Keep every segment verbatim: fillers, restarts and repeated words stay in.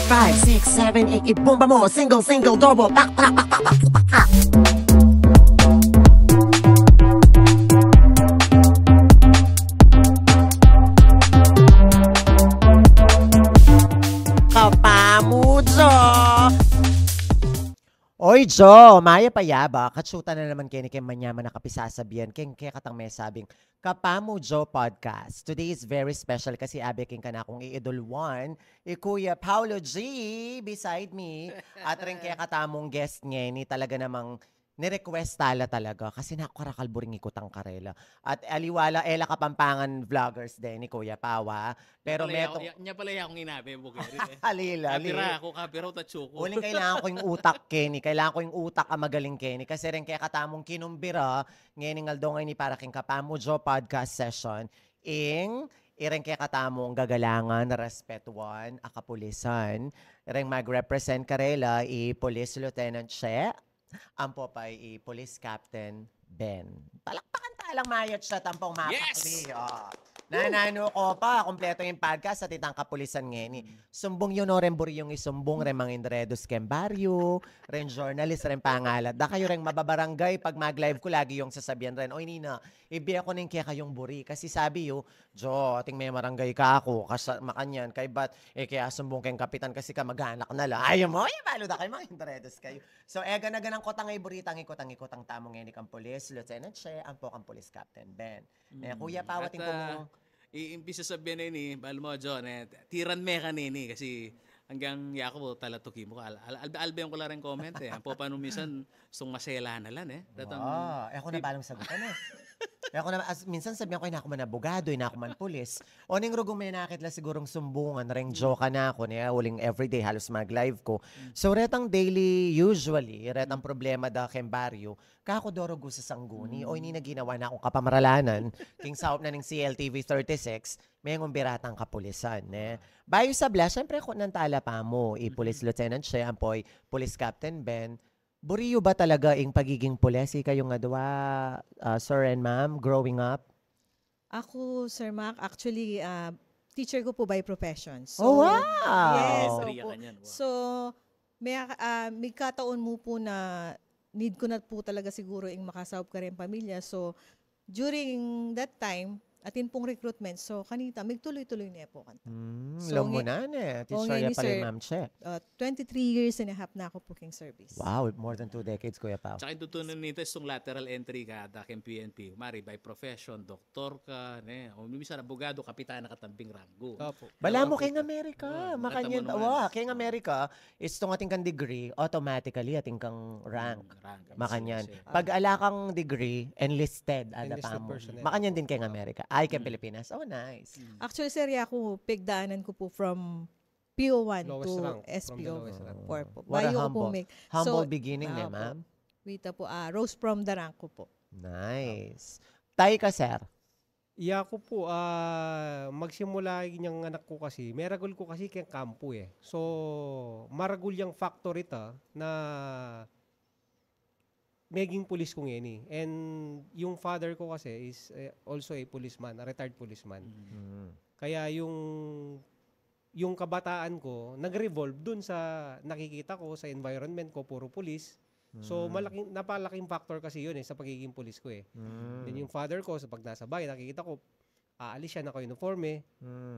Five, six, seven, eight, ibomba mo. Single, single, double. Pak, pak, pak, pak, pak, pak, pak. Kapamu, Jo. Oy, Jo, mayap a yabak. Katsutang na naman keni keng manyaman a kapisasabian, keng kekatang mesabing Kapamu Jo Podcast. Today is very special kasi abe king kanakung i-idol one, i Kuya Paolo G beside me. At ring kekatamung guest ngeni, talaga namang ni-request tala talaga kasi naku karakal buring ikutang karela. At aliwa la, e la Kapampangan vloggers deni, Kuya Pau, a. Pero nya pala meto ya-, nya pala ya akung inabe, bukeri, e. Alila, ali. Kapira aku, kapira aku, tatsu ku. Uling kailangan ku ing utak keni, kailangan ku ing utak a magaling keni. Kasi reng kekatamung kinumbira, ngening aldo ngeni para king Kapamu Jo podcast session, ing, ireng kekatamung gagalangan, respetuan, a kapulisan. Ireng mag-represent karela, i Police Lieutenant Che, ampo pa i Police Captain Ben. Palakpakan talang mayat siya, tampong mapakli, o. Nananu ko pa, kumpleto ing podcast at itang kapulisan ngeni. Sumbung yu no reng buri yung isumbung, reng mangindredos keng baryu, reng journalist, reng pangalat. Da kayu reng mababarangay, pag mag-live ku, lagi yung sasabian ren, "Oy, nina, ibie ku ning kekayung buri." Kasi sabi yu, "Jo, ating memarangay ka aku, kasa-, makanyan, kaybat, e, kaya sumbung keng kapitan kasi kamag-anak na la." Ay, mo, ay, balu da kayu, mangindredos kayu. So, e, gana-ganang kutang ay buri tang ikutang-ikutang tamu ngeni kang Police Lieutenant Che, ampo kang Police Captain Ben. E, Kuya Pau, atin ku mu. I-, imbis a sabian na ini, balu mu, Jo, ne, tiran me kanini, kasi anggang yaku talatuki mu ka. Al-, al-, al-, alben ku la reng comment, e. Ampo pa nung minsan, sung masela na la, ne. Datang, e ku na balang sagutan, e. E ku na, as, minsan sabian ku, "Ay, naku man abogado, ay, naku man pulis." O ning rugung menakit la sigurung sumbungan, reng Jo kanaku, ne, uling everyday halos mag-live ku. So, retang daily, usually, retang problema da keng baryu, kaku dorugu sa sangguni, o ini na ginawa na kung kapamaralanan, king saup na ning C L T V thirty-six, mengumbira tang kapulisan, ne. Bayu sabla, siyempre, ku nang tala pa mu, i Police Lieutenant Che, ampo i Police Captain Ben, buri yu ba talaga ing pagiging pulis, ikayung adwa, a, sir and ma'am, growing up? Aku, Sir Mac, actually, a, teacher ku po by profession. So, oh, wow! Yes, opo. Wow. So, may, a, migkataon mu po na need ku na po talaga siguro ing makasaup kareng pamilya. So, during that time, atin pong recruitment. So, kanita, migtuloy-tuloy ne po kanita. Hmm, so, lamu na ne. Teacher ya pala i Ma'am Che. A, twenty-three years and a half na aku po king service. Wow, more than two decades, Kuya Pau. Tsaka ing tutunan nita, istung lateral entry ka da keng P N P. Mari by profession, doktor ka, ne? O minsan abogado, kapitan na katambing ranggo. Opo. Balamu keng Amerika. Makanyan, wa, keng Amerika, istung atin kang degree, automatically atin kang rank. Makanyan. Pag ala kang degree, enlisted, ada pa mu. Makanyan din keng Amerika. Ay, keng Pilipinas. Oh, nice. Actually, sir, yaku, pigdaanan ku po from P O one to S P O four po. What a humble, humble beginning, ne, ma'am? Wita po, a, rose from the rank ku po. Nice. Tay ka, sir? Yaku po, a, magsimula inyang anak ku kasi, meragul ku kasi keng kampu, e. So, maragul yang factor ita na meging pulis ku ngeni. And yung father ko kasi is, e, also a policeman, a retired policeman. Kaya yung, yung kabataan ko, nag-revolve dun sa nakikita ko, sa environment ko, puro pulis. So, malaking, napalaking factor kasi yun, e, sa pagiging pulis ko, e. Then yung father ko, sa pag nasa bahay, nakikita ko, aalis siya naka-uniforme,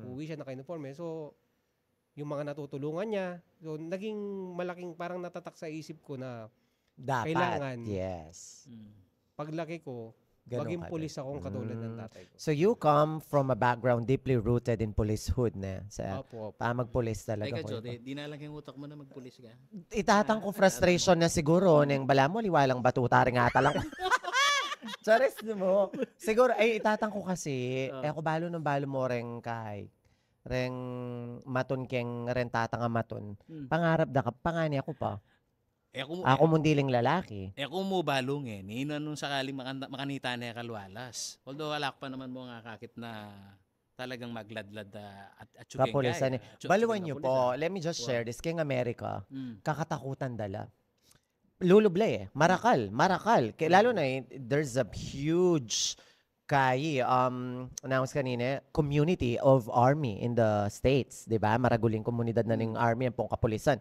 uuwi siya naka-uniforme. So, yung mga natutulungan niya, so, naging malaking parang natatak sa isip ko na kailangan, yes, paglaki ko, maging pulis akong katulad ng tatay ko. So you come from a background deeply rooted in policehood, ne? Sa, opo, opo. Pa magpulis talaga. Teka, Jo, di, di na lang yung utak mo na magpulis ka? Itatang ko frustration na siguro, neng balamu, aliwa lang batuta ring atalang. Charis, di mo? Siguro, ay, itatang ko kasi, e, ku balu nung balu mo reng kay reng matun keng reng tatang a matun. Pangarap da ka, pangani aku pa. E ku, aku mu diling lalaki. E ku mu balu ngeni, nung sakaling makan-, makanita ne ka lualas. Although ala ku pa naman mu nga akakit na talagang magladlad, a, at, at kapulisan, e. Baluan yu po, let me just share this. Keng Amerika, kakatakutan da la. Lulubli, e. Marakal, marakal. Lalo na, e, there's a huge Kayi, um, announce kanina, community of army in the States, di ba? Maraguling komunidad na ning army, ang pong kapulisan.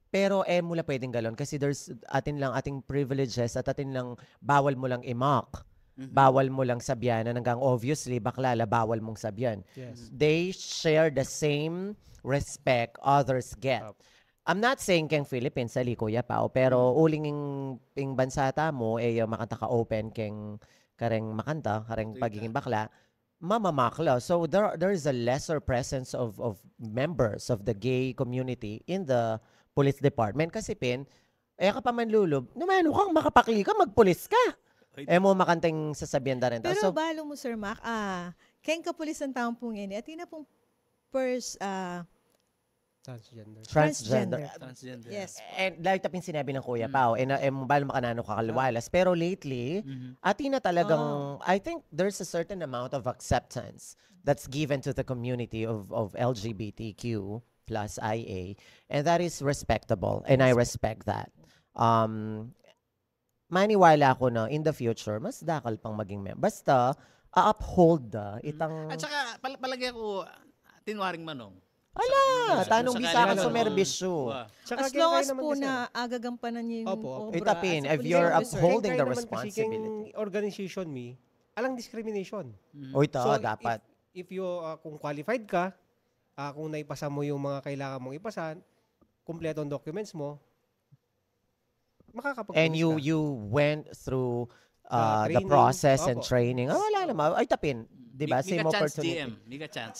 Pero e mu la pwedeng galon kasi there's, atin lang ating privileges at atin lang bawal mo lang i-mock. Bawal mo lang sabyan na hanggang obviously, bakla la, bawal mong sabyan. Yes. They share the same respect others get. Opo. I'm not saying keng Philippines, ali, Kuya Pao, pero uling ing, ing bansa tamu, e, yung makanta ka open keng kareng makanta, kareng pagiging bakla, mamamakla. So there there is a lesser presence of of members of the gay community in the police department kasi pin, e ka pa manlulub, numanu kang makapakli ka, magpulis ka. E mu makanta ing sasabian da rin. Pero So, balo mo, Sir Mac, ah, keng kapulisan tamu pung ini, atin na pung pers, ah, Transgender. Transgender. Transgender. Transgender. Yes. And like tapin sinabi ng Kuya Pao, and uh, em, balo makananu ka kalwalas. Pero lately, atin na talagang, I think there's a certain amount of acceptance that's given to the community of, of L G B T Q plus I A, and that is respectable, and I respect that. Um, maniwala ko na in the future, mas dakal pang maging mem-, basta, a-uphold da itang At saka, pal- palagi ako, tinwaring manong. Ala, tanong bisa ka sumerbisyo. Wa. Tsaka As keng long kayo as naman po kasi, na agagampanan niyo yung Opo, opo. obra Itapin, as a if you're police officer. upholding keng the kayo naman kasi, keng responsibility. Organization mi, alang discrimination. Uy, ta, So, dapat. If, if you, ah, kung qualified ka, ah, kung naipasa mo yung mga kailangan mong ipasa, kumpleto ang documents mo, makakapag And you you went through uh, Ah, the training. Process and Opo. Training. Ah, wala naman. Ay, tapin. Di ba? Mi-, Same mika chance, opportunity. G M. Mika chance.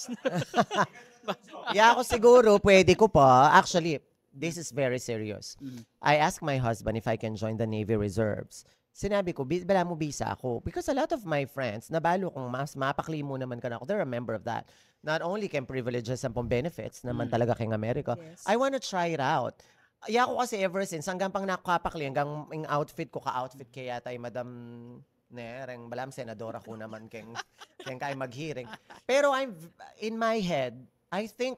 Yeah, ako siguro, pwede ko pa. Actually, this is very serious. I asked my husband if I can join the Navy Reserves. Sinabi ko, "Bi- bala mo bisa ako." Because a lot of my friends, nabalo kong mas mapakli mu naman ka na ako. They're a member of that. Not only keng privileges and pong benefits naman talaga keng Amerika. Yes. I wanna try it out. Ya ako kasi ever since, hanggang pang nakapakli, hanggang yung outfit ko, ka-outfit kaya tayo, Madam ne, reng balam senadora ko naman keng, keng kay mag-hearing. Pero I'm, in my head, I think,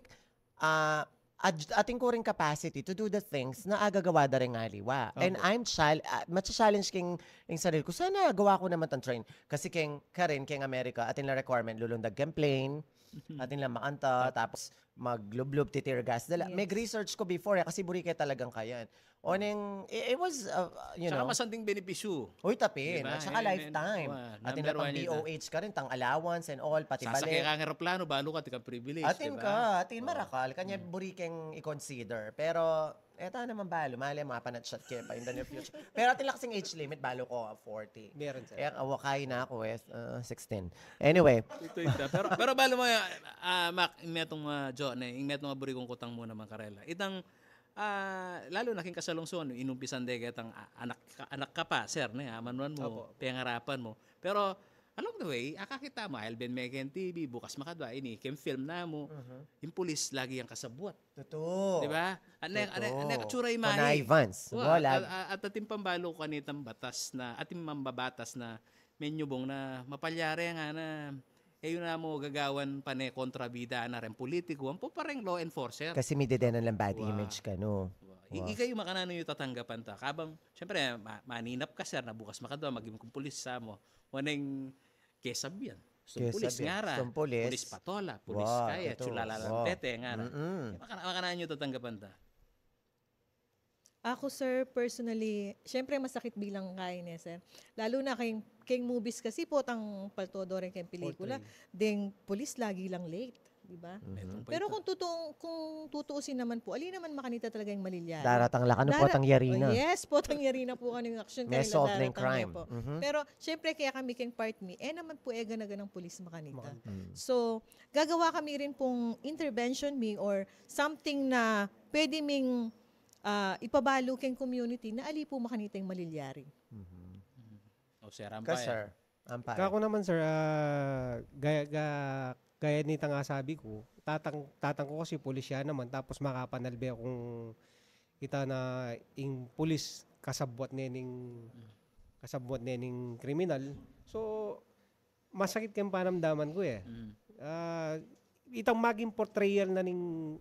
uh, ad- atin ko ring capacity to do the things na agagawa da rin aliwa. And I'm chal uh, macha-challenge king ing sarili ko. Sana gawa ko naman tang train. Kasi keng karin, keng Amerika, atin la requirement, lulundag keng plane, atin la makanta, tapos maglublub, titirgas. Dala, Yes. Mag-research ko before eh, kasi buri kaya talagang kayan. O neng, it, it was, uh, you Saka know, masanding benepisyo. Uy, tapin. Diba? At saka Yun, yun. lifetime. Wa, Atin number na pang one yun, D O H ka rin, tang allowance and all, pati Sasakay balik. Ka ng eroplano, balo ka, tika privilege, Atin diba? Ka, atin marakal. Kanya buri keng i-consider. Pero, eta naman balo, mali, mga panat-shot kaya pa in the near future. Pero atin lang kasing age limit, balo ko, ah, forty. Meron, sir. Eh, awakay na ako eh, uh, sixteen. Anyway, Ito, ito. Pero, pero balo mo, ah, Mac, ing metung, ah, Jo, ne, ing metung, ah, buri kong kutang mu naman karela. Itang, ah, lalo na king kasalungsuan, inumpisan de ketang, ah, anak, anak ka pa, sir, ne, amanuan mo, Opo. Pengarapan mo. Pero, along the way, akakita mo, I'll be making T V, bukas makadwa, ini, keng film na mo, yung pulis lagi ang kasabwat. totoo. Di ba? Ane, ane, Totoo. ane, tsura imahe. Connivance. Wa, Wala. At, at, at atin pambalo ko kanitang batas na, atin mambabatas na, menyubong na mapalyare nga na, eh, yun na mo gagawan pa ne kontrabida na rin politiko, ang po pa rin law enforcer. Kasi may dedenan lang bad Wa. Image ka, no? Wa. I- ikayu makananu yu tatanggapan ta. Kabang, syempre, ma- maninap ka, sir, na bukas makadwa, maging kung pulis sa mo. Waneng kesab yan. So, Kesab pulis yan. Nga ra. So, pulis. Pulis patola. Pulis Wa, kaya. totoo. Chulala Wa. Tete nga ra. Mm-mm. Makana- makananu yu tatanggapan ta. Ako, sir, personally, syempre masakit bilang kain eh, sir. Lalo na keng, keng movies kasi, potang paltodo rin keng pelikula, deng pulis lagi lang late, di ba? Metung pa Pero ita. Kung tutuong, kung tutuusin naman po, ali naman makanita talaga yung malilyari. Daratang la kanu, Dara- potang yari na. Oh, yes, potang yari na po kanu yung action. May Kanila assault na yung daratang na crime. po. Mhm. Pero, syempre, kaya kami keng part mi, eh naman po, eh ganaganang pulis makanita. So, gagawa kami rin pong intervention mi or something na pwede ming ah, ipabalo keng community na ali po makanita yung malilyari. O, sir, ang Ka, pa, sir. Ang pa. Kako naman, sir, ah, gaya, ga, gaya nitang asabi ku, tatang, tatang ku kasi pulis ya naman, tapos makapanalbe kung ita na ing pulis kasabwat ne ning, kasabwat ne ning kriminal. So, masakit keng panamdaman ku eh. Mm. Ah, itang maging portrayal na ning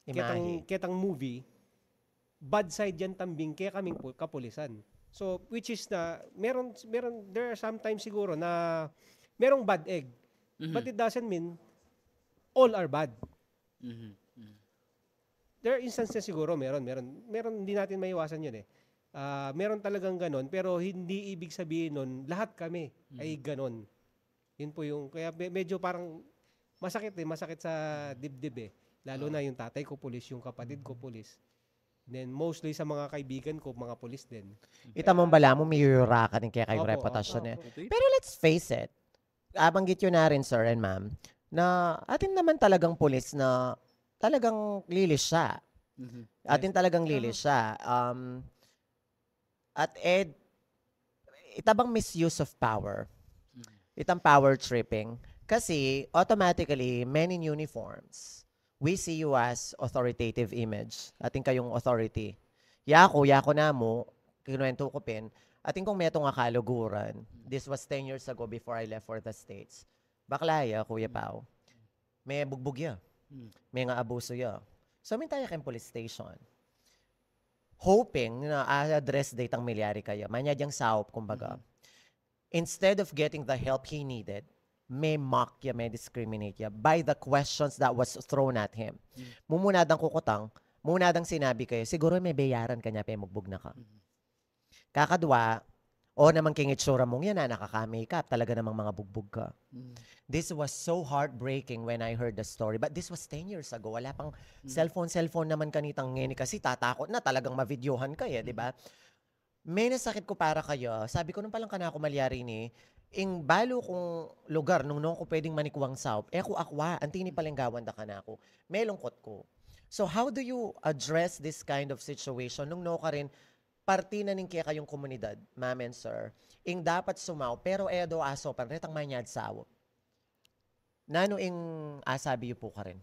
ketang, Imahe. Ketang movie, bad side yan tambing kekaming pu- kapulisan. So, which is na, meron, meron, there are sometimes siguro na merong bad egg. Mhm. But it doesn't mean all are bad. Mhm. Mhm. There are instances siguro, meron, meron, meron, hindi natin maiwasan yun eh. Ah, meron talagang ganon, pero hindi ibig sabihin nun, lahat kami ay ganon. Yun po yung, kaya me- medyo parang masakit eh, masakit sa dibdib eh. Lalo na yung tatay ko, pulis, yung kapatid ko, pulis. Then mostly sa mga kaibigan ko, mga pulis din. Ita mong bala mo, miyuyurakan yung kaya kayong Opo, reputasyon opo, eh. opo. Pero let's face it, abanggit yun na rin, sir and ma'am, na atin naman talagang pulis na talagang lilis siya. Mhm. Atin talagang lilis siya. Um, at ed, ita bang misuse of power? Itang power tripping? Kasi automatically, men in uniforms, we see you as authoritative image. Atin kayong authority. Yako, yako na mo, kinuwento ko pin, atin kung meto nga kaluguran, this was ten years ago before I left for the States. Bakla ya, Kuya Pao. May bugbog ya. Mm. May nga abuso ya. So, minta ya kayong police station. Hoping na a-address date ang milyari kaya. Manya diyang saup, kumbaga. Instead of getting the help he needed, may mock ya, may discriminate ya by the questions that was thrown at him. Mumunadang kukutang, mumunadang sinabi kayo, siguro may bayaran ka niya, pemugbog na ka. Kakadwa, o naman king itsura mong yan, ah, nakaka-makeup, talaga namang mga bugbog ka. This was so heartbreaking when I heard the story. But this was ten years ago. Wala pang cellphone, cellphone naman kanitang ngeni kasi tatakot na talagang mavideohan ka eh, di ba? May nasakit ko para kayo. Sabi ko, nung palang kanako malyari ni, ing balu kung lugar, nung nung ko pwedeng manikuang saup, e ko akwa, antini palenggawan da kanako. May lungkot ko. So how do you address this kind of situation nung no ka rin parti na ning kekayung komunidad, ma'am and sir, ing dapat sumaup, pero e do asopan retang manyad saup. Nanu ing asabi yu pu karin?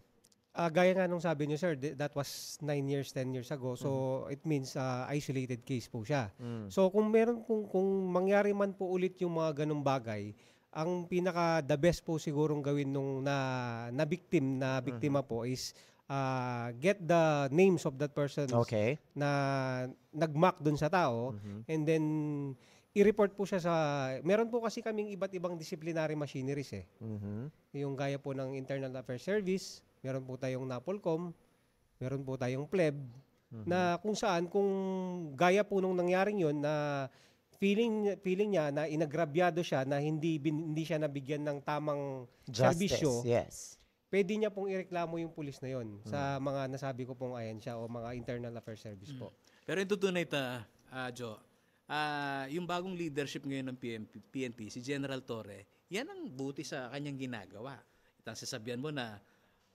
Ah, gaya nga nung sabi niyo, sir, th- that was nine years, ten years ago. So, it means ah, isolated case po siya. So, kung meron, kung, kung mangyari man po ulit yung mga ganong bagay, ang pinaka the best po sigurong gawin nung na, na victim, na biktima po is ah, get the names of that person Okay. na nag-mock dun sa tao and then i-report po siya sa, meron po kasi kaming iba't ibang disciplinary machineries eh. Mhm. Yung gaya po ng Internal Affairs Service, meron po tayong NAPOLCOM, meron po tayong pleb, na kung saan, kung gaya po nung nangyaring yun, na feeling, feeling niya na inagrabyado siya, na hindi, bin, hindi siya nabigyan ng tamang Justice, serbisyo, yes. pwede niya pong ireklamo yung pulis na yon sa mga nasabi ko pong ahensya o mga Internal Affairs Service po. Pero yung tutunay ta, ah, Jo, ah, yung bagong leadership ngayon ng P N P, P N P, si General Torre, yan ang buti sa kanyang ginagawa. Itang sasabihan mo na,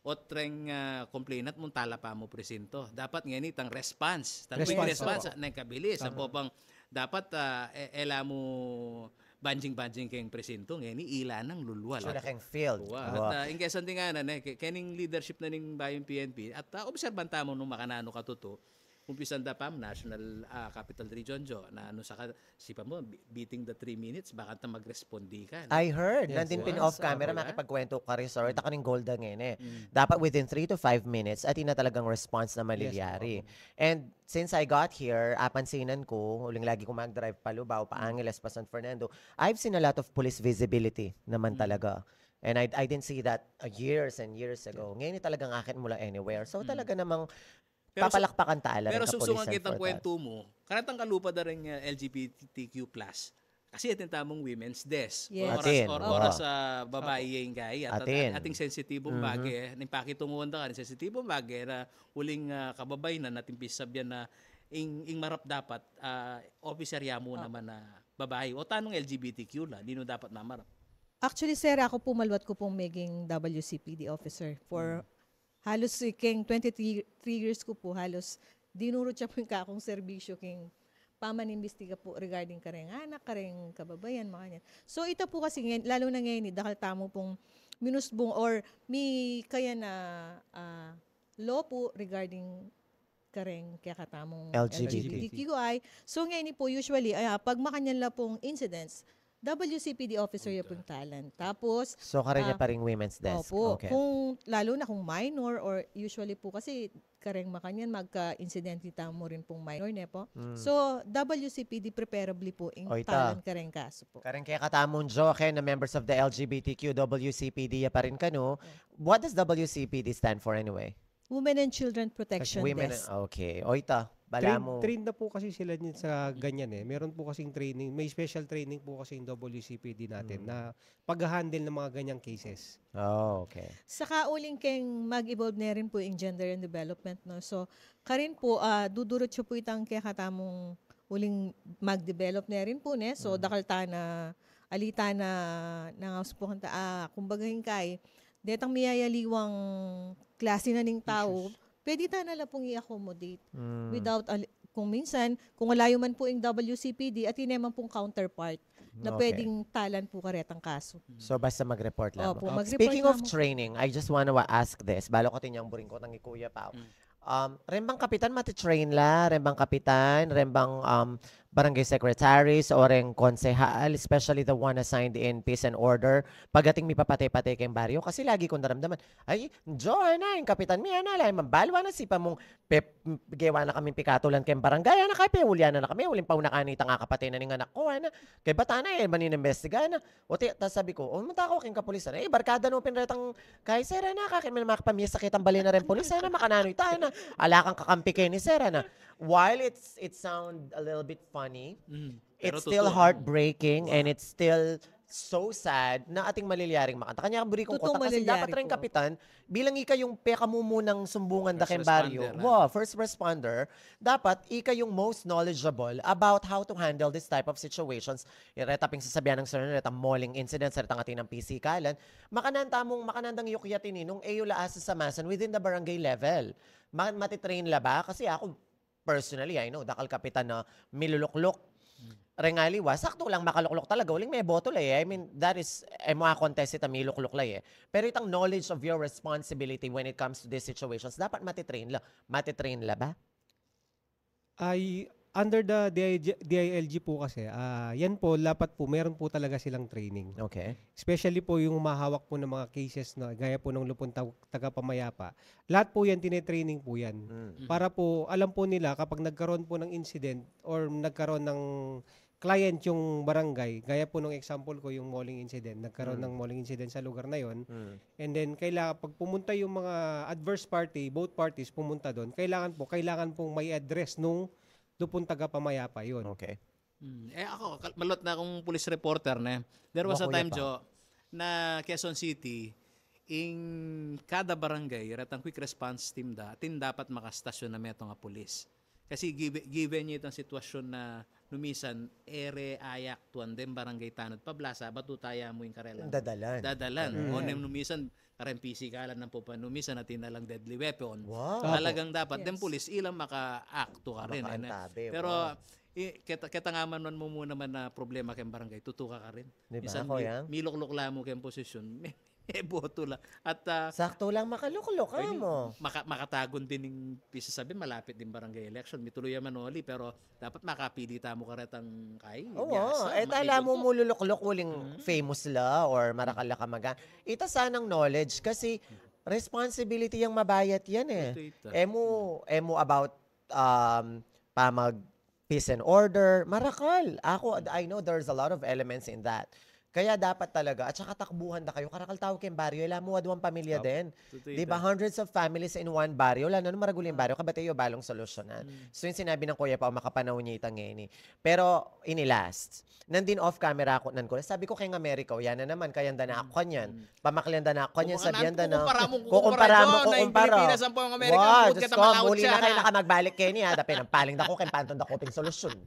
otreng ah, complainant mong talapa mo presinto. Dapat ngayon itang response. Itang quick Response, response, opo. ah, na kabilis. Ang popang, dapat ah, e- ela mo banjing-banjing kayong presinto. Ngayon, ila nang lulwal. So, na kayong field. Wa. Wa. At uh, in case something nga na, ne, ke- kening leadership na ning bayong P N P, at uh, obserban tamu nung makananu katutu, umpisan da pa National ah, Capital Region, Jo, na ano sa ka, sipa mo, be- beating the three minutes, baka ta mag-respondi ka. No? I heard, Yes, nandin yes. pin off Ah, camera, okay, ah. makipagkwento ka rin, sorry, ta kaning Golda ngayon eh. Dapat within three to five minutes, at ina talagang response na malyari. And since I got here, apansinan ko, uling lagi ko mag-drive pa Lubao, pa Angeles, pa San Fernando, I've seen a lot of police visibility naman talaga. And I, I didn't see that uh, years and years ago. Ngayon talagang akit mula anywhere. So talaga namang Pero su- papalakpakan tala Pero rin sungsungan kapulisan kitang for that. Kwento mo, karatang kalupa da rin uh, L G B T Q plus. Kasi atin tamong Women's Desk. Yes. Oras, Atin, or, oo. oras sa babae yung gaya. At Atin. ating sensitibong bagay, ning pakitunguan da ka, ning sensitibong bagay na uling uh, kababay na natin pisabyan na ing, ing marap dapat uh, officer ya mo naman na babae. O tanong L G B T Q la, dino dapat mamarap. Actually, sir, ako po maluat ko pong maging W C P D officer for halos eh, keng twenty-three years ko po, halos dinurot siya po yung kakong serbisyo keng pamanimbestiga po regarding kareng anak, kareng kababayan, mga kanyan. So, ita po kasi ngayon, lalo na ngayon, eh, dakal tamu pong minusbong or mi kaya na ah, law po regarding kareng kaya katamong L G B T. L G B T Q I. So, ngayon po, usually, ah, pag makanyan la pong incidents, W C P D officer ya pung talan. Tapos, So, kareng ya pa ring women's desk. Opo. Okay. Kung, lalo na kung minor or usually po kasi kareng makanyan, magka-incident kita mo rin pong minor, ne po? So, W C P D preferably po ing Oy, ta. talan kareng kaso po. Kareng kekatamung joke na members of the L G B T Q W C P D ya pa rin kanu. What does W C P D stand for anyway? Women and Children Protection Women, Desk. Okay. Oy, ta. Train, Bala mo. Train na po kasi sila niyan sa ganyan eh. Meron po kasing training, may special training po kasi yung W C P D natin na pag-handle ng mga ganyang cases. Oh, okay. Saka uling keng mag-evolve na rin po yung gender and development, no? So, karin po, ah, dudurot siya po itang kekatamung uling mag-develop na rin po, ne? So, dakal ta na, alita na, na nga po kanta, ah, kumbaga hingkay, detang miyayaliwang klase na ning tao, pwede ta na la pong i-accommodate without, al- kung minsan, kung wala man po yung W C P D at yun naman pong counterpart na Okay. pwedeng talan po karetang kaso. So, basta mag-report lang. Opo, Oh, mag-report speaking of lamang. Training, I just wanna wa- ask this. Balo ko tinyang buring ko nang ikuya pa. Um, rembang kapitan, matitrain la, rembang kapitan, rembang um, barangay secretaries, o reng konsehal, especially the one assigned in peace and order, pagating mipapate-pate keng baryo. Kasi lagi kong daramdaman, ay, Jo, ana, yung kapitan mi, ana, lay mambalu, ana, sipa mung pe, gewa na kaming pikatulan keng barangay, ana, kay peulyan na kami, uling pauna kanita nga kapate na ning anak ko, ana. Kay bata na, eh, maninimbistiga, ana. O, ti, ta sabi ko, o, munta ko keng kapulisan. Eh, barkada no pin retang kay sir, ana, kakin man makapamisa kitang bale na ren pulis, ana, makananu ita, ana. Ala kang kakampi keni, sir, ana. While it's it sound a little bit funny, Mm. Pero it's still tutu, heartbreaking and it's still so sad na ating malilyaring makanta. Kanya buri kong Tutung kota kasi malilyari dapat rin po. Kapitan, bilang ika yung pekamumunang sumbungan da First keng baryo. responder, ah. Wow, first responder, dapat ika yung most knowledgeable about how to handle this type of situations. Yung reta ping sasabian ng sir, reta mauling incidents, reta nga tinang pisikalan, makananta mong, makanandang yukyat ini nung e yu la asasamasan within the barangay level. Ma matitrain la ba? Kasi ako, personally, I know, dakal kapitan na milulukluk. Reng aliwa, sakto lang makalukluk talaga. Uling me boto la, eh. I mean, that is, e mu a-contest ita milukluk la, eh. Pero itang knowledge of your responsibility when it comes to these situations, dapat matitrain la. Matitrain la ba? Ay, under the D I G, D I L G po kasi, ah, yan po, dapat po, meron po talaga silang training. Okay. Especially po yung mahawak po ng mga cases na gaya po ng lupon tag- tagapamayapa. Lahat po yan, tinetraining po yan. Mm. Para po, alam po nila kapag nagkaroon po ng incident or nagkaroon ng client yung barangay, gaya po nung example ko, yung mauling incident, nagkaroon ng mauling incident sa lugar na yon. Mm. And then, kailangan, pag pumunta yung mga adverse party, both parties pumunta doon, kailangan po, kailangan pong may address nung lupon tagapamayapa yun. Okay. Mm. Eh, ako, kal- malot na akong police reporter, ne. There was a Makuya time, pa. Jo, na Quezon City, ing kada barangay, retang quick response team da, atin dapat makastasyon na metung a pulis. Kasi given, given niya itang sitwasyon na numisan, ere ayak tuan den barangay tanud pablasa, batu taya mu ing karelang Dadalan. Dadalan. O nem numisan, kareng pisikalan na po pa, numisan atin na lang deadly weapon. Wow. Talagang dapat, Yes. den pulis, ilang maka-act karin, eh, ne? Makaantabe, Pero, wow. i, kita, kita nga man mu naman na problema keng barangay, tutu ka karin. Di ba, Minsan, Kuya? mi, milukluk la mu keng posisyon. May, may boto la. At, ah, Sakto lang makalukluk, ay, amo. maka, makatagun din ing pisasabi, malapit din barangay election. Mituluy a manoli, pero dapat makapili tamu karetang kay. Oo, Biasa, eh, ma- tala mu ito. Mululukluku uling famous la or marakal la kamagan. Ita sanang knowledge kasi responsibility yang mabayat yan eh. Ito, ito. Emu, emu about um, pamag peace and order, marakal. Ako, I know there's a lot of elements in that. Kaya dapat talaga, at saka takbuhan da kayu, karakal tau keng baryo, ila mu aduang pamilya din. Tutu Di ba, ita. Hundreds of families in one baryo, lalo na maragul ing baryo, kabate yu balung solusyonan. So, yung sinabi ng Kuya Pao, makapanaw niya itang ngeni. Pero, ini last. Nandin off camera ako, nan ko, sabi ko keng Amerika, o yan na naman, kayanda na ako kanyan. Pamaklian da na ako kanyan, Kumpara sabian da na. kumpara mo, Kukumpara mo, John, na ing kukumpara. Pilipinas, ang pang Amerika, Wow, ang Diyos kita ko, mga muli na utsara. Kayo na ka magbalik keni, ha? Dapin ang paling da ko, keng pantun da ko ping solusyon.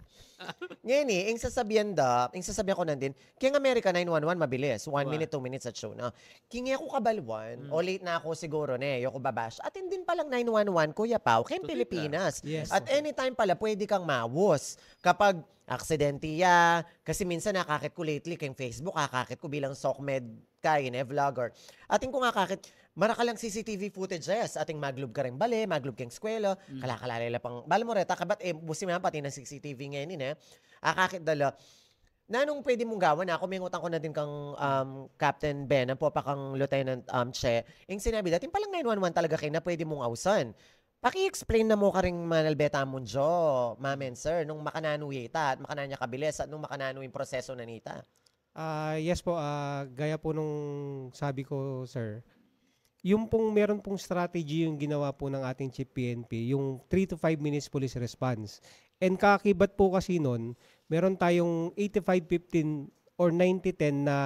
Ngeni, ing sasabian da, ing sasabian ko nandin, keng Amerika nine one one mabilis, one Wa. minute, two minutes at show na. King e ku kabaluan, o late na ako siguro, ne, e ku babash. Atin din palang nine one one, Kuya Pao, keng Tutu ita. Pilipinas. Yes. At anytime pala, pwede kang mawus. Kapag aksidente ya, kasi minsan nakakit ko lately, keng Facebook, nakakit ko bilang SOCMED ka, ine, vlogger. Atin ko nakakit, marakal ang C C T V footages, atin maglub kareng bale, maglub keng eskwela, kalakalala la pang, bala mo reta, kabat, e, busi man pati ng C C T V ngeni, ne? Akakit da la, Nanung pwede mung gawan, aku, mengutang ku na din kang, um, Captain Ben, ampo pa kang Lieutenant, um, Che. Ing sinabi, dating palang nine one one talaga kayu na pwede mung ausan. Paki-explain na mu karing manalbe tamu, Jo, Ma'am and Sir, nung makananu ya ita, at makananu ya kabilis, at nung makananu ing proseso na nita. Ah, yes po, ah, gaya po nung sabi ko, sir, yung pong meron pong strategy yung ginawa po ng ating Chief P N P, yung three to five minutes police response. And kakibat po kasi nun, meron tayong eighty-five fifteen or ninety ten na,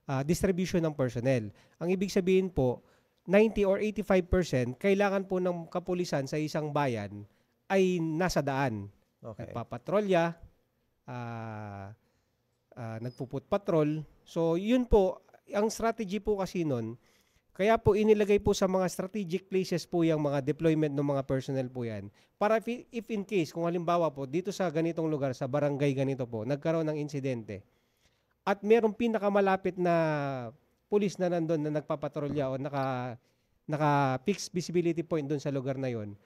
ah, distribution ng personnel. Ang ibig sabihin po, ninety or eighty-five percent kailangan po ng kapulisan sa isang bayan ay nasa daan. Okay. Nagpapatrolya, ah, ah, nagpu-foot patrol. So, yun po, ang strategy po kasi nun, kaya po inilagay po sa mga strategic places po yung mga deployment ng mga personnel po yan. Para if, if in case, kung halimbawa po, dito sa ganitong lugar, sa barangay ganito po, nagkaroon ng insidente, at merong pinakamalapit na pulis na nandun na nagpapatrolya o naka, naka-fixed visibility point dun sa lugar na yon,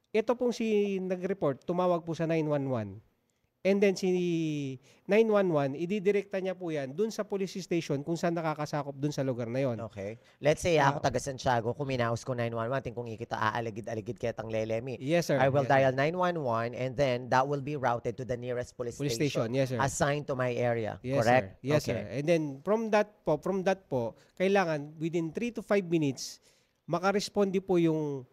ito pong si nag-report, tumawag po sa nine one one. And then si nine one one, ididirekta niya po yan dun sa police station kung saan nakakasakop dun sa lugar na yon. Okay. Let's say, aku Ah. taga Santiago, kuminaus ku nine one one, atin kung ikita aaligid-aligid ketang lelemi. Yes, sir. I will Yes, sir. dial nine one one and then that will be routed to the nearest police, Police station, yes, sir. Assigned to my area. Yes, Correct? Sir. Yes, Okay. Sir. And then from that po, from that po, kailangan within three to five minutes, makaresponde po yung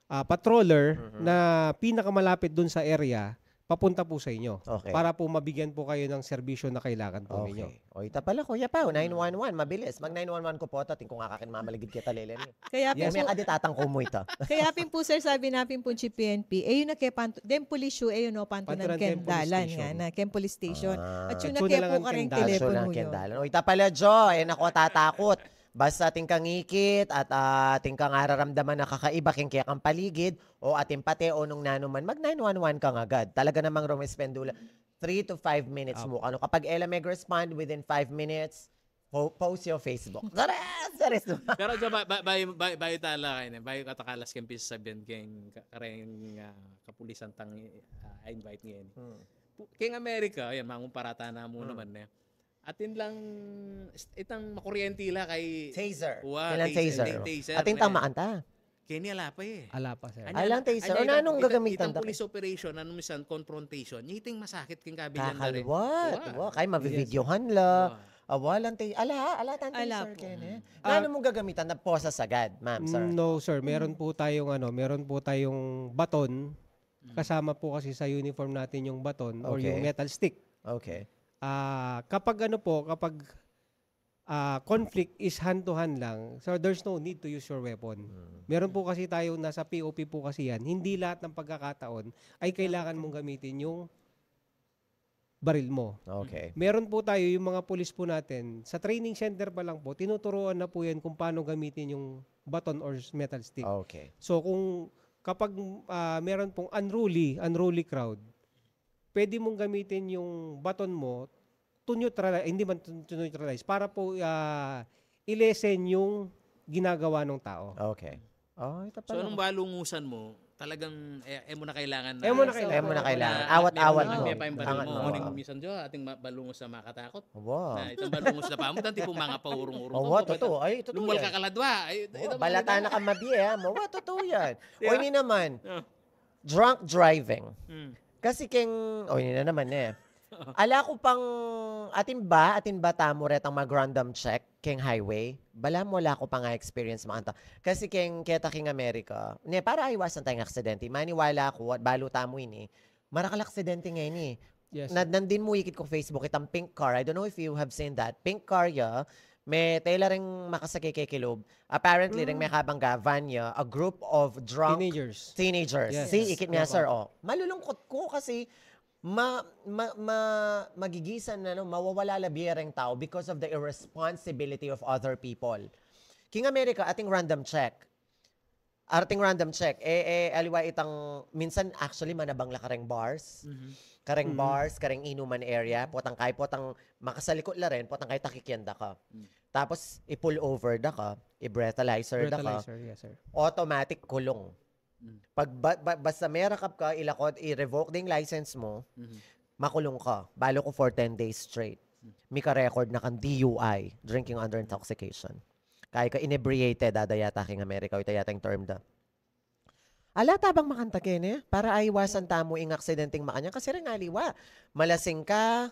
ah, patroller Mhm. na pinakamalapit dun sa area, papunta po sa inyo. Okay. Para po mabigyan po kayo ng serbisyo na kailangan po ninyo. Okay. O, ita pala, Kuya Pao, nine one one, mabilis. Mag nine one one ku pu, atin kung akakin mamaligid keta lelemi. Kaya pin Yes, Kung may po, kaditatang kumuita. kaya pin po, sir, sabi na pin po G P N P, eh, yun na kaya pantu, den pulis yu, eh, yun, no, pantu Panturan ken ken police dalan, station. Yan na, ken police station. Ah. At yun At na yun kaya na po lang karing ken dalan. telepono Sure, yu. ken dalan. O, ita pala, Jo, eh, naku, tatakot. Basta atin kang ikit at ah, atin kang araramdaman na kakaiba king kekang paligid o atin pate o nung nanuman, mag nine one one kang agad. Talaga namang rumespondula. Three to five minutes Apo. mu. Ano, kapag e la meg-respond within five minutes, po post yu Facebook. Sares! Sares! Pero Jo, ba, ba, bayu, bayu, bayu tala kayu, bayu katakalas keng pisasabian keng ka-, kareng ah, kapulisan tang ah, invite ngeni. Hmm. Pu-, keng Amerika, yan, mangumpara ta na mu naman, eh. Atin lang, itang makuryente la kay Taser. Wa, Kailan taser, taser? ta-, taser, Atin tang eh. maanta. Keni ala pa, eh. Ala pa, sir. Anya Alang na, taser. anya O, na, nanung itang, gagamitan itang ta? Police operation, ano, minsan confrontation, niting masakit keng kabilyan na rin. Kakalwat. Wa. Wa, kay mabividyohan la. Awa, alang taser. Ala, ala, tang Ala taser po. kene. Ah, Nanu mung gagamitan? Nagposas agad, ma'am, sir. No, sir. Meron po tayong ano, meron po tayong baton. Kasama po kasi sa uniform natin yung baton or Okay. yung metal stick. Okay. Ah, kapag ano po, kapag ah, conflict is hand to hand lang, so there's no need to use your weapon. Hmm. Meron po kasi tayo nasa P O P po kasi yan, hindi lahat ng pagkakataon ay kailangan mong gamitin yung baril mo. Okay. Meron po tayo yung mga pulis po natin, sa training center pa lang po, tinuturuan na po yan kung paano gamitin yung baton or metal stick. Okay. So kung kapag ah, meron pong unruly, unruly crowd, pwede mong gamitin yung baton mo to neutralize, hindi man to, to neutralize, para po ah, i-lessen yung ginagawa ng tao. Okay. Oh, ito So, pala. anong balungusan mo, talagang, eh, eh mo na kailangan na. Eh mo na kailangan. Eh mo na kailangan. Na, Awat-awat may, mo. may pa yung baril Angat mo. mo. Ano yung minsan, Jo, ating ma-, balungus na makatakot. Wow. Na itang balungus na pa mo, tanti pong mga paurong-urong. Oo, totoo. Ay, totoo Lumual yan. ka kaladwa. Ay, ito, Oo, ito, balata ito. Na ka mabie, ha? Mawa, totoo yan. Di O, ba? ini naman, Ah. Drunk driving. Mm. Kasi keng, o, ini na naman eh. Ala ko pang, atin ba, atin ba tamu retang mag-random check keng highway? Balamu ala ko pang experience makanta. Kasi keng keta keng Amerika, ne, para aiwasan tayong aksidente, maniwala ko at balu tamu ini, marakal aksidente ngeni. Yes, Na, sir. nandin mu ikit ko Facebook, itang pink car. I don't know if you have seen that. Pink car ya, me tela ring makasakay keti kilub. Apparently, ring mekabangga, van ya, a group of drunk Teenagers. teenagers. Yes. Si, ikit niya, Yes. sir, oh. Malulungkot ko kasi ma, ma, ma, magigisan na, no, mawawala la bie reng tau because of the irresponsibility of other people. King Amerika, ating random check. Arating random check. Eh, eh, aliwa itang, minsan actually manabang la kareng bars. Kareng Mhm. bars, kareng inuman area, potang kay, potang makasalikut la rin, potang kay takikian da ka. Mm. Tapos, i-pull over da ka, i-breathalyzer da ka, Breathalyzer, yes, sir. Automatic kulong. Mm. Pag ba, ba, basta merakap ka, ilakod, i-revoke ding license mo, Mhm. Makulung ka. Balu ku for ten days straight. Mika-record na kang D U I, drinking under intoxication. Kaya ka inebriated, dada yata king Amerika, o ita yata ing term da. Ala ta bang makanta kene? Para aiwasan tamu ing aksidenteng makanyan. Kasi rin aliwa, malasing ka,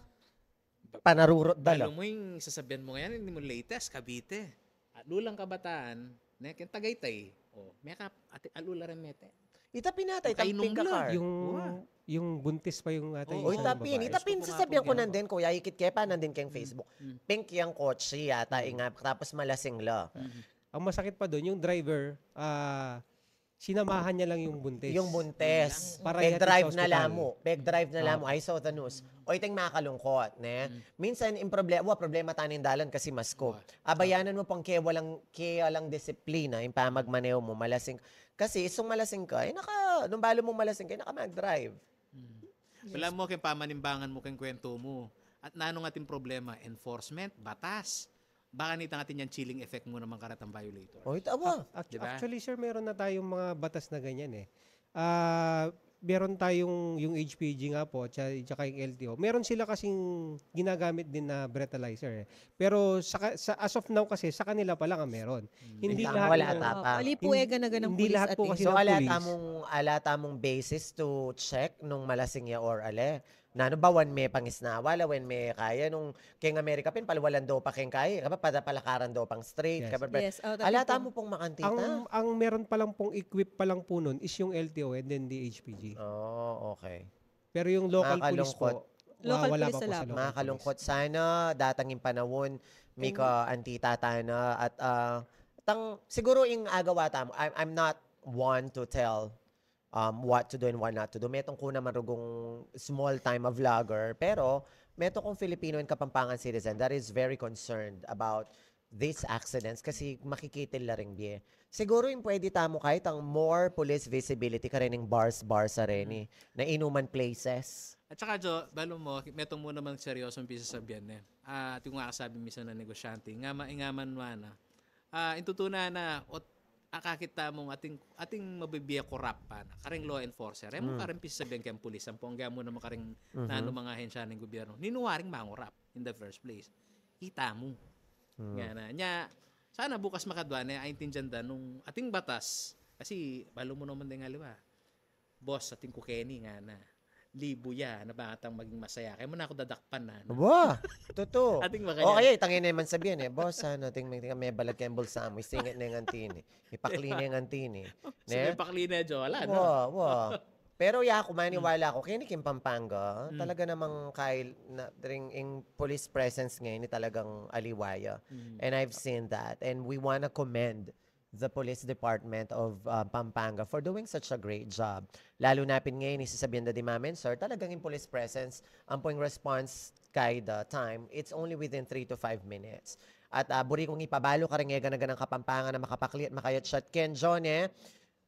panarurot da la. Lalo mo yung sasabihan mo ngayon, hindi mo latest, Cavite. Alulang kabataan, ne, ken Tagaytay. O, meka, ati, alula rin mete. Ita pinatay, Kainom tamping ka la. Car. Yung, Wa. yung buntis pa yung atay. Oo. O, ita pin, ita pin, sasabihan ko nandin, kuya, ikit ke pa, nandin keng Facebook. Mm. Pink yang kotse yata, Mm. inga, tapos malasing la. Mm. Ang masakit pa dun, yung driver, ah, sinamahan niya lang yung buntis. Yung buntis. Para ihatid sa ospital. Peg-drive na la mu. Peg-drive na la mu. Opo. I saw the news. O, iteng makalungkot, ne? Mm. Minsan, yung problema, wa, problema tana ing dalan kasi masko. Wa. Abayanan mo pang ke walang, ke walang disiplina, yung pamagmaneho mo, malasing. Kasi, isung malasing ka, eh, naka, nung balu mong malasing ka, eh, naka-mag-drive. Mm. Yes. Wala mo keng pamanimbangan mo keng kwento mo. At nanung ating problema, enforcement, batas. Baka nitang atin yang chilling effect mo naman karetang violator. O, ita, wa. Ac-, ac-, Di ba? Actually, sir, meron na tayong mga batas na ganyan eh. Ah, meron tayong yung H P G nga po, tsaka, tsaka yung L T O. Meron sila kasing ginagamit din na breathalyzer eh. Pero sa, ka- sa, as of now kasi, sa kanila pa lang ang meron. Hmm. Hindi Ikaw, lahat wala ng ta pa. Opo, ali po, Hin-, eh, gana-ganang hindi pulis lahat at po eh. Kasi So, ng ala pulis. tamung, ala tamung basis to check nung malasing ya or ale. Nanu ba, wan me pangisnawa la, wan me kaya nung keng Amerika pin, palwalan do pa keng kaya, kaba, pada palakaran do pang straight, Yes. kaba, Yes, oh, ala tabi po. tamu pong makantita. Ang, ang meron pa lang pong equip pa lang po nun is yung L T O and then the H P G. Oh, okay. Pero yung local police Nakakalungkot. po, wa-, Local wala police pa po wala sa po. local Nakakalungkot. police. Sana datang yung panahon, mika antita tana at, ah, tang, siguro ing agawa tamu, I'm, I'm not one to tell um, what to do and what not to do. Metung ku naman rugung small time a vlogger, pero metung kung Filipino and Kapampangan citizen that is very concerned about these accidents kasi makikitil la ring bie. Siguro yung pwede tamu kahit ang more police visibility karening bars, bars areni, Mm. na inuman places. At saka, Jo, balu mo, metung mu namang seryosong pisasabian, eh. Ah, atin nga kasabi minsan na negosyante, nga ma-, nga man mana. Ah, intutunan na, ot, akakit tamung atin, atin mabibie korap pa na, kareng law enforcer. E mu Mm. kareng pisasabian keng pulis, ampong agya mu naman kareng Mhm. nanu mga ahensya ning gobyerno. Ninu waring mangorap in the first place? Ita mu. Mm. Ngana. Nya, sana bukas makadwa ne, aintindian da nung atin batas. Kasi, balu mu naman deng aliwa. Boss, atin ku keni, ngana. Libu ya, na ba atang maging masaya? Kaya mu na ku dadakpan na, no? Wa, tutu. Atin makanya. O kaya, itang ine man sabian e, "Boss, sana atin me, me balag keng bulsa mu, isingit ne ngan tini. Ipakli ne ngan tini." Ne? Sige, pakli ne, Jo, ala, no? Wa, wa. Pero ya ku, maniwala ku, keni keng Pampanga, Mm. talaga namang kail-, na, ring, ing police presence ngeni talagang aliwa ya. Mm. And I've seen that. And we wanna commend the Police Department of, uh, Pampanga for doing such a great job. Lalu na pin ngeni, sasabian da dimamen, sir, talagang ing police presence, ampo ing response kayda time, it's only within three to five minutes. At, ah, buri kung ipabalu kareng e gana-ganang Kapampangan a makapakli at makayatsyat ken John, e,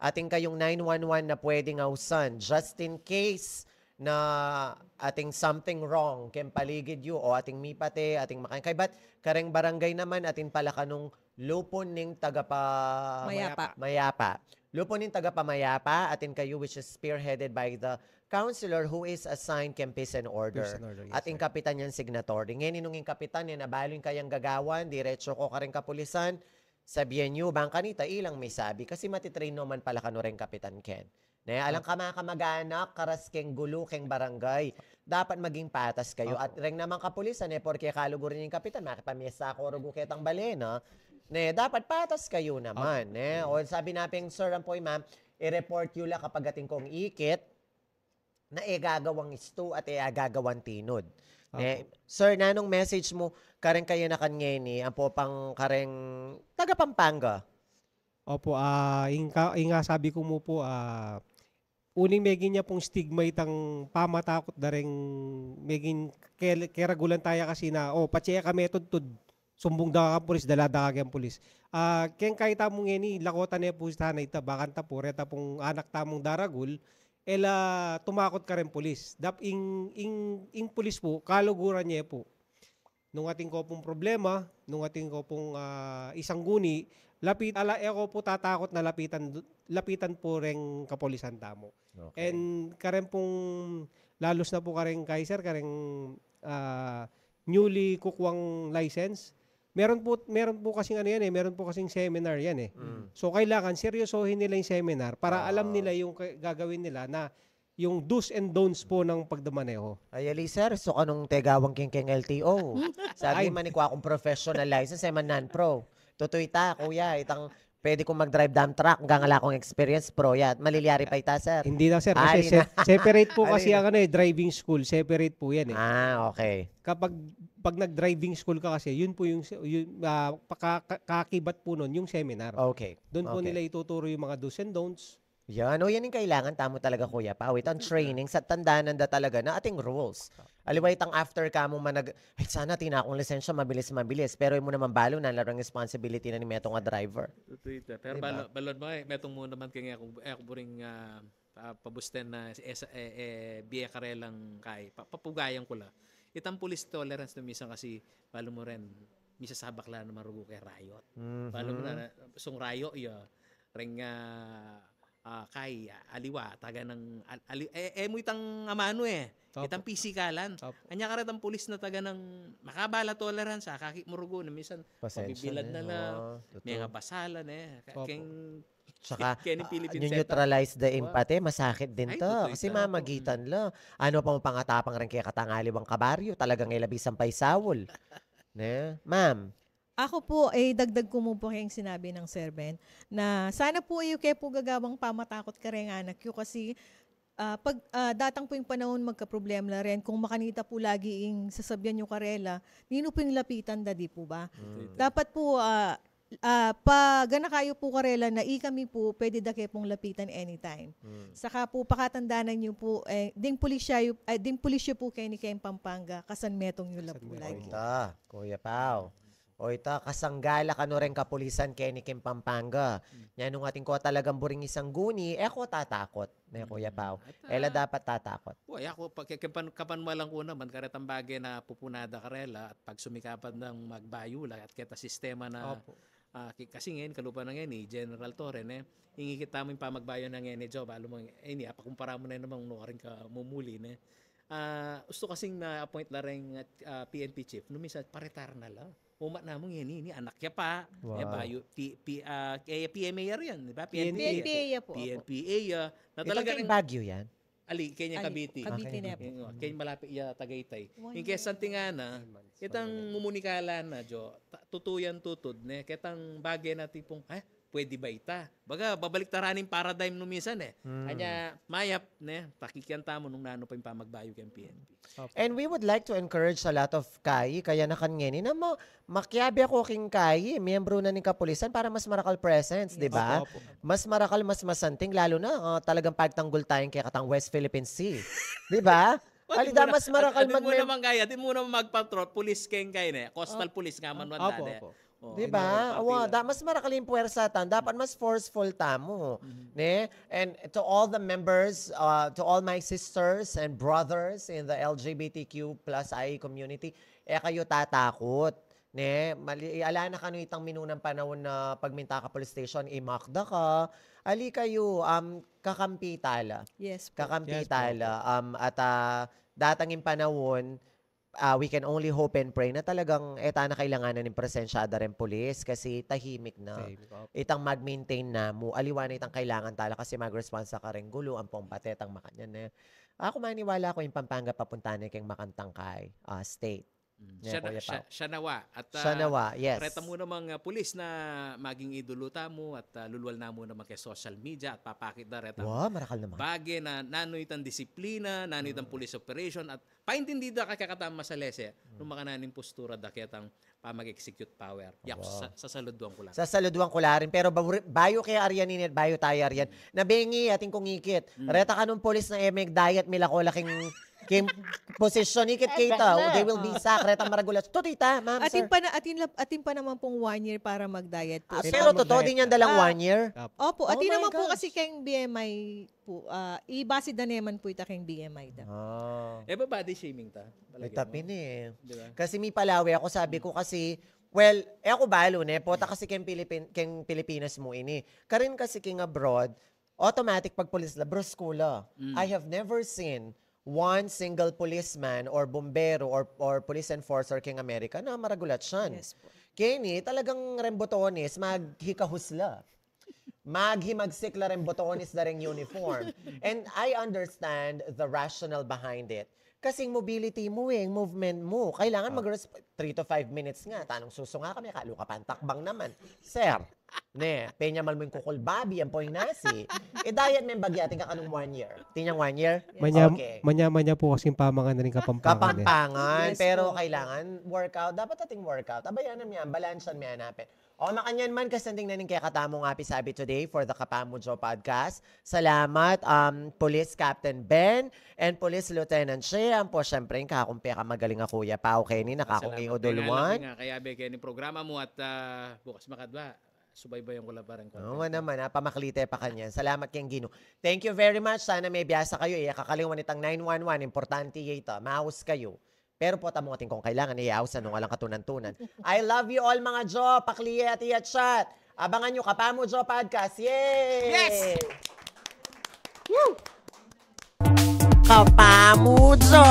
atin kayung nine one one na pwedeng ausan, just in case na atin something wrong keng paligid yu o atin mipate, atin makan-, kaybat kareng barangay naman, atin palakanung Lupon ning Tagapa-, Mayapa. Mayapa. Lupon ning Tagapamayapa, atin kayu, which is spearheaded by the councilor who is assigned keng Peace and Order. Peace and Order, yes, At ing sir. kapitan yang signatory. Ngeni nung ing kapitan, e na balu ing kayang gagawan, diretso ko kareng kapulisan, sabian yu, bang kanita, ilang misabi. Kasi matitrain no man pala kanu reng kapitan, Ken. Ne, alang Opo. kamakamaganak, karas keng gulu, keng barangay. Dapat maging patas kayu. Opo. At reng namang kapulisan, e, porke kaluguran ing kapitan, makipamiesta ko rugu ketang bale na. Ne, dapat patas kayu naman, Opo. ne. O, sabi na pin, sir, ampo i ma'am, i-report yu la kapag atin kong ikit, na e gagawang istu at e gagawang tinud. Ne, Opo. Sir, nanung message mu, kareng kayanakan ngeni, ampo pang kareng taga Pampanga? Opo, ah, ing ka-, ing, ah, sabi ku mu po, ah, uling megin ya pung stigma itang pamatakut da reng megin ke-, keragulan taya kasi na, o, patse ka metudtud, sumbung da ka kang pulis, dala da ka keng pulis. Ah, keng kayta mu ngeni, lakotan ne pu sana ita, bakanta pu, reta pung anak tamung daragul, e la tumakut kareng pulis. Dap-, ing, ing, ing pulis pu, kaluguran ye pu. Nung atin ko pung problema, nung atin ko pung, ah, isangguni, lapit-, ala, e ko pu tatakut na lapitan, lapitan pu reng kapulisan tamu. Okay. And karen pung Lalos na po kareng kay, sir, kareng, ah, newly kukuwang license. Meron po, meron po kasing ano yan eh, meron po kasing seminar yan eh. So, kailangan seryosohin nila yung seminar para alam nila yung ka-, gagawin nila na yung do's and don'ts po ng pagdamaneho. Ay, ali, sir, so anong tegawang king, king L T O? Sabi, manikwa akong professional license, eh, man non-pro. Tutuy ta, kuya, itang pwede kong mag-drive dump truck, hanggang ala akong experience, pro ya. Malilyari pa ita, sir? Hindi na, sir, kasi Ali na. se-, separate po kasi Ali na. ang ano eh, driving school, separate po yan eh. Ah, okay. Kapag, pag nag-driving school ka kasi, yun po yung, yun, ah, paka-, ka-, kakibat po nun, yung seminar. Okay. Doon po Okay. nila ituturo yung mga do's and don'ts. Yan. O, yan yung kailangan tamu talaga, Kuya Pao. Itang training, sa tandanan da talaga na ating rules. Aliwa itang after ka mong manag-, "Ay, sana atin akong lisensya, mabilis, mabilis." Pero yung mo naman balo, na larang responsibility na ning metung a driver. Tutu ita. Pero Di ba? balo-, balon mo, eh, metung mu naman kaya ako, eh, ako buring, ah, ah, pabusten na, eh, sa, eh, eh, biye karelang kay, pa-, papugayan ku la. Itang police tolerance na minsan kasi, balo mo rin, minsan sabak la na marugu kay riot. Mhm. Balo mo na, sung riot, ya, ring, ah, ah, kay, ah, aliwa, taga ng, al-, ali-, eh, eh, mu itang amanu, eh. Opo. Itang pisikalan. Opo. Anya karetang pulis na taga ng makabala tolerance, ah, kakit murugu na minsan, Pasensya mabibilad na na, la, oo, tutu. may nga basalan, eh. Ka-, Opo. keng Tsaka, Keng ah, Philippine new setup. neutralize the Wow. impact, eh, masakit din Ay, to. tutu Kasi ita. mamagitan la. Ano pa mo pangatapang rin kaya katangaliwang kabaryo, talagang ilabisan pa isaul. Ne? Ma'am? Ako po, eh, dagdag ko mu po kayong sinabi ng Sir Ben, na sana po, eh, kayo po gagawang pamatakot kareng anak yu kasi, ah, pag, ah, datang po yung panahon magkaproblema la rin, kung makanita po lagi yung sasabyan yu karela, ninu po yung lapitan da, di po ba? Mm. Dapat po, ah, ah, pag anak kayo po karela na ikami po, pwede da kayo pong lapitan anytime. Mm. Saka po, pakatandanan yu po, eh, ding pulisya yu, eh, ding pulisya po kayo ni kayong Pampanga, kasan metung yu la Kasan po metung. lagi. Ita, Kuya Pao. O ita, kasanggala kanu ring kapulisan keni king Pampanga. Hmm. Nya nung atin ko talagang buring isang guni, e ko tatakot, ne, Kuya Pao. At, Ela ah, dapat tatakot. Wa, ya ko, pag, kapan-, kapanwalan ko naman, karetang bage na pupunada karela at pag sumikapan ng magbayu la at keta sistema na, Opo. ah, ki-, kasi ngayon, kalupa na ngayon, eh, General Torre, ne? Ingikit tamu yung pamagbayu na ngayon, eh, Joe, balo mo, eh, ini, apakumpara mo na naman, no, karing ka mumuli, ne? Ah, gusto kasing na-appoint la ring, ah, P N P chief, no, minsan, paretar na la. Uma na mo, ini, ini, anak ya pa. Wow. Eh, bayu, P-, P-, ah, eh, P M A R yan, di ba? P N P A. P N P A ya po, opo. P N P A ya. Na Itang talaga keng ring Baguio yan? Ali, kenya Ali, Cavite. Cavite Ah, na kenya po. Yung, oh, kenya malapit ya Tagaytay. One Yung kesa year. Tinga na, Three months, itang one year. mumunikala na, Jo, ta-, tutuyan tutud, ne? Ketang bage na tipong, "Ay, pwede ba ita?" Baga, babalik tara ning paradigm nung minsan, eh. Hmm. Kanya, mayap, ne? Takikian tamu nung nanu pa yung pamagbayu keng P N P. Opo. And we would like to encourage a lot of kai, kaya na kan ngeni na ma-, makiabe ako king kai, miyembro na ning kapulisan para mas marakal presence, di ba? Opo, opo. Mas marakal, mas masanting, lalo na, ah, talagang pagtanggol tayong kaya katang West Philippine Sea. Di ba? Well, Alida, atin muna, mas marakal atin muna magmem- man kaya, atin muna magpatrol, pulis keng kaya na, coastal Oh. police nga man, Opo, wanda na. opo. Oh. Di ba? Awa, da, mas marakal yung puwersa tan, dapat mas forceful tamu. Mhm. Ne? And to all the members, uh, to all my sisters and brothers in the L G B T Q plus I A community, e kayo tatakot. Ne? Mali, ala na kanu itang minunang panahon na pagminta ka police station, imakda ka. Ali kayo, um, kakampi tala. Yes po. Kakampi Yes po, tala. opo. Um, at, ah, datang yung panahon, ah, we can only hope and pray na talagang e ta na kailanganan ning presensya da ring pulis kasi tahimik na. Tahimik, opo. Itang mag-maintain na mu, aliwa na itang kailangan tala kasi mag-response sa kareng gulu, ampong pate, tang makanyan, eh. Ako maniwala ko yung Pampanga papunta na keng makantang kay, ah, state. Mm. Ne, Siya na, Kuya siya, Pao? siya nawa. At, ah, Siya nawa, yes. reta mu namang, ah, pulis na maging idolo tamu at, ah, lulwal na mu naman kay social media at papakit da reta. Wa, marakal naman. Bage na nanu itang disiplina, nanu itang Mm. police operation at paintindi da kaya kata masalese, Mm. nung makananu ing postura da kaya tang pamag-execute power. Yak, Wow. sa, sasaluduan ku la. Sasaluduan ku la rin. Pero ba-, bayu kaya aryan ini at bayu tayo aryan. Nabengi, atin kung ikit. Mm. Reta kanung pulis na e megdayat, milako la king, king posisyon, ikit Ay, kita, bakla. they will be sacked. Reta maragulas. Tutu ita, ma'am, Atin sir. pa na, atin la, atin pa naman pong one year para magdayat po. Ah, Sila pero mag- totoo din yan dalang Ah. one year? Opo. Opo, Oh atin my naman po gosh. kasi keng B M I po, ah, ibase da naman po ita keng B M I da. Ah. E ba body shaming ta? Ay, Palagay tapi mo? ni eh. Di ba? Kasi mi palawe ako, sabi ko kasi, well, e ako balo, ne? Pota kasi keng Pilipin-, keng Pilipinas mu ini. Karin kasi keng abroad, automatic pag pulis la, brusko la. Mm. I have never seen one single policeman or bumbero or, or police enforcer king Amerika na maragulat siya. Yes po. Keni, talagang rembotones, maghikahusla. Maghimagsik la rembotones da ring uniform. And I understand the rational behind it. Kasi mobility mo eh, movement mo. Kailangan mag three to five minutes nga. Tanong susunga kami, kalu ka pantakbang naman. Sir, ne, penyamal mo yung kukulbabi, yan po yung nasi. E dayat me bagya, atin ka kanung one year. Tinyang one year? Manya, Okay. manya, manya po kasing pamangan na rin Kapampangan. eh. Kapampangan, Yes pero po. kailangan workout. Dapat ating workout. Abayan na miyan, balansan miyan napin. O makanyan man, kasi ning nani kaya katamu nga pisabi today for the Kapamu Joe Podcast. Salamat, um, Police Captain Ben and Police Lieutenant Shea. Ampo, syempre, yung kakumpe ka magaling ako, ya pa, okay, ni Salamat. nakakungi uduluan. Kaya be keni programa mu at ah, bukas makadwa. Subaybayan ko la pa rin. Oo naman, ha? Pamaklite pa kanyan. Salamat keng Ginu. Thank you very much. Sana may biyasa kayo. Iya kakalingwan itang nine one one. Importante ya ito. Maus kayo. Pero po tamo atin kung kailangan, iya ausan nung alang katunan-tunan. I love you all, mga Jo. Pakliye at iya chat. Abangan nyo Kapamu Jo Podcast. Yay! Yes! Woo! Kapamu Jo!